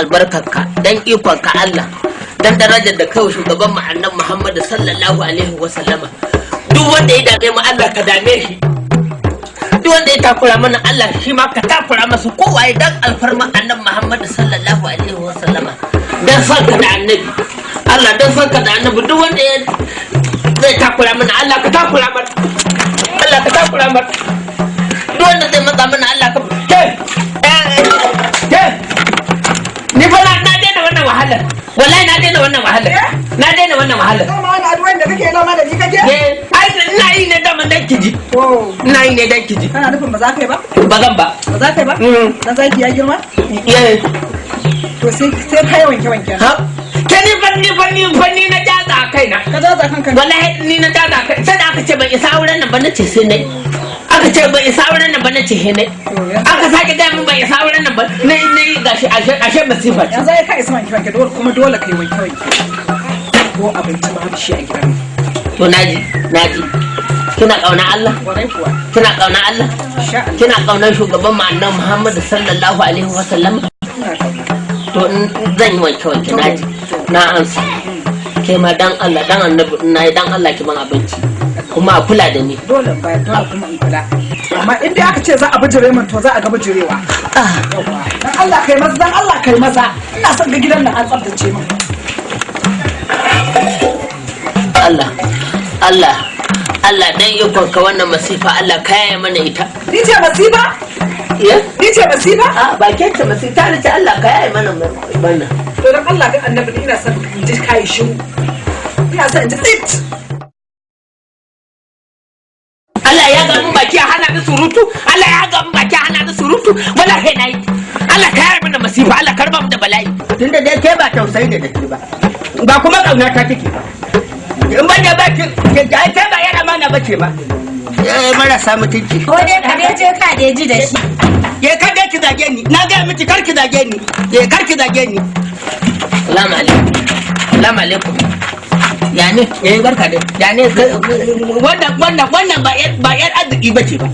Albarkarka, dan ikonka Allah, dan darajar da kawai shugaban mu Annabi Muhammad sallallahu alaihi wa sallama, duk wanda ya dame mu, Allah ka dame shi. Duk wanda ya takura mana, Allah shi ma ka takura masa, kowaye, dan alfarma Annabi Muhammad sallallahu alaihi wa sallama, dan son ka da Annabi. Allah, dan son ka da Annabi, duk wanda ya zai takura mana, Allah ka takura mana, Allah ka takura mana. Duk wanda zai matsa mana, Allah ka ke ke. Ni fa na daina wannan wahalar, wallahi na daina wannan wahalar, na daina wannan wahalar. Dama wani addu'o'in da kake noma da ni kake? Eh, ai ina yi ne daman dan kiji. To, Ina yi ne dan kiji. kana nufin ba za ka yi ba? Ba zan ba. Ba za ka yi ba? Mm. Dan zaki ya girma? Eh. To, sai kai wanke wanke. Ha, ke, ni fa ni na jaza a kaina. Ka jaza kanka ne. Wallahi ni na jaza a kai. Sai da aka ce ban isa auren nan ba, na ce sai nai. Aka ce ban isa auren nan ba, na ce sai nai. To, yanzu Aka sake gaya min ban isa auren nan ba, na na yi. Gashi ashe masifa ce. Yanzu ai ka isa wanke wanke, dole kuma dole kai wanke wanke. Ko abinci babu shi a gidan. To, naji, naji. Kina kauna Allah? Kwarai kuwa. Kina kauna Allah? Insha Allah. Kina kaunar shugaban mu Annabi Muhammad sallallahu alaihi wa sallam? Ina kauna. To, in zan yi wanke wanke, naji, na ansa. Ke ma, dan Allah dan Annabi, na yi, dan Allah ki ban abinci kuma a kula da ni. Dole in bayar, dole kuma in kula. Amma in dai aka ce za a bijire min, to za a ga bijirewa. Yawwa. Dan Allah kai maza, dan Allah kai maza. Ina son ga gidan nan an tsaftace min. Allah, Allah, Allah, dan ikon ka, wannan masifa Allah ka yaye mana ita. Ni ce masifa? Ya? Ni ce masifa? A ba ke ce masifa, ta ce Allah ka yaye mana wannan. To, dan Allah dan Annabi, ni ina son in ji kai shiru. Ina son in ji tsit. Allah ya ga mun baki a hana ni surutu. Allah ya ga mun baki a hana ni surutu. Wallahi na yi. Allah ka yaye mana masifa, Allah ka raba mu da bala'i. Tunda dai ke ba tausayi ne da ke ba, ba kuma kauna ta take ba, in ban da ba ki ke, ai ke ba yar amana bace ba. Eh, marasa mutunci. Ko dai ka dai je ka dai ji da shi. Ke, kar dai ki zage ni. Na ga miki, kar ki zage ni. Ke, kar ki zage ni. Salamu alaikum, salamu alaikum. Ya ne? Eh, barka dai. Ya ne? Wannan ba yar arziki bace ba.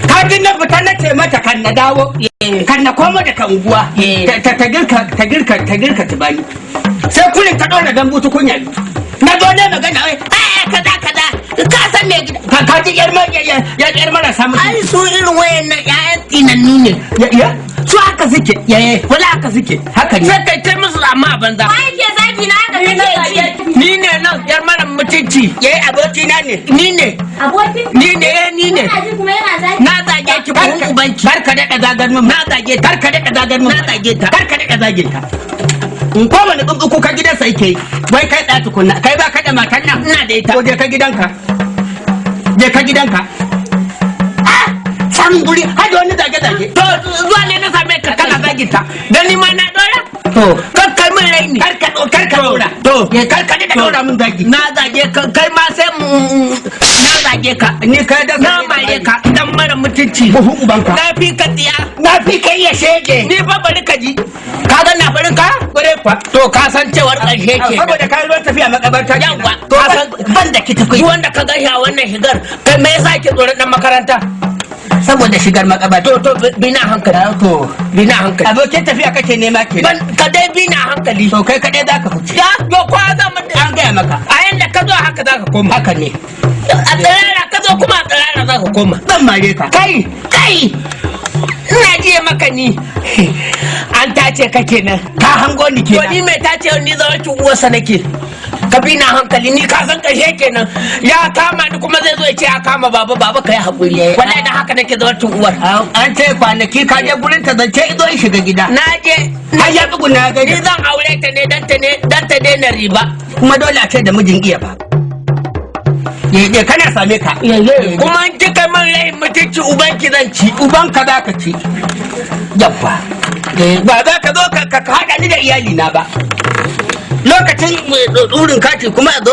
Ka ji, na fita, na ce mata kan na dawo, kan na komo daga unguwa, ta girka tubani. Sai kullum ta dora dambu tukunya biyu. Na zo ne magana, ai Eh, kaza kaza, ka san me gida. Ka ji yar marasa mutunci. Ai su irin wayannan ƴaƴan tsinannu ne. Ya. Su haka suke. Ya. Wala haka suke. Haka ne. Sai kai tai musu amma a banza. Wa yake zagi na haka kake ji? Ni ne nan, yar mara mutunci. Yayi abokina ne. Ni ne. Abokin? Ni ne, eh, ni ne. Kana ji kuma yana zagi? Na zage ki buhun ubanki. Kar ka daɗa zagar min. Na zage ta. Kar ka daɗa zagar min. Na zage ta. Kar ka daɗa zagin ta. In kowane tsuntsu kuka gidansa yake yi. Wai kai, tsaya tukunna, kai ba ka da matan nan? Ina da ita. To, je ka gidanka, je ka gidanka. Ah, samun guri har da wani zage zage. To, zuwa ne na same ka kana zagin ta, dan ni ma na dora. To. Kar kai min raini. Kar ka dora. To. Eh, kar ka daɗa dora min zagi. Na zage ka, kai ma sai na zage ka. Ni kai da Na mare ka, dan mara mutunci. Buhu ubanka. Na fi ka tsiya. Na fi kai ya shege. Ni fa bari ka ji, ka ga na farin ka Kware kwa. To, ka san cewar ƙarshe ke. Saboda kai ruwan tafiya makabarta kenan. Yawwa. To, Ka san- ban da kita kai. Duk wanda ka gashi a wannan shigar, kai, me yasa ke tsoron dan makaranta? Saboda shigar makabarta. To, bi na hankali. To. Bi na hankali. Abokin tafiya kake nema kenan. Ban ka dai, bi na hankali. To, kai kadai zaka huce. Ya yo, kwa za mu An gaya maka. A yanda ka zo haka za ka koma. Haka ne. A tsirara ka zo, kuma a tsirara za ka koma. Zan mare ka. Kai, kai, ina jiya maka ni an tace ka kenan. Ka hango ni To, kenan. ni mai tace, ni zawarcin uwarsa nake. Ka bi na hankali. Ni ka san ƙarshe kenan, ya kama ni kuma zai zo ya ce ya kama baba. Baba, ka yi haƙuri. Wallahi da haka nake zawarcin uwar. An ce kwanaki ka je gurin ta zance, izo in shiga gida. Na je. Har ya tsuguna ya Ni gaida. zan aure ta ne dan ta daina riba. Kuma dole a ce da mijin iya ba. Ye, kana same ka. Kuma in kika min rai mutunci, ubanki zan ci. Ubanka za ka ci. Yabba. Ba za ka zo ka haɗa ni da iyali na ba. Lokacin ɗurin kati kuma a zo.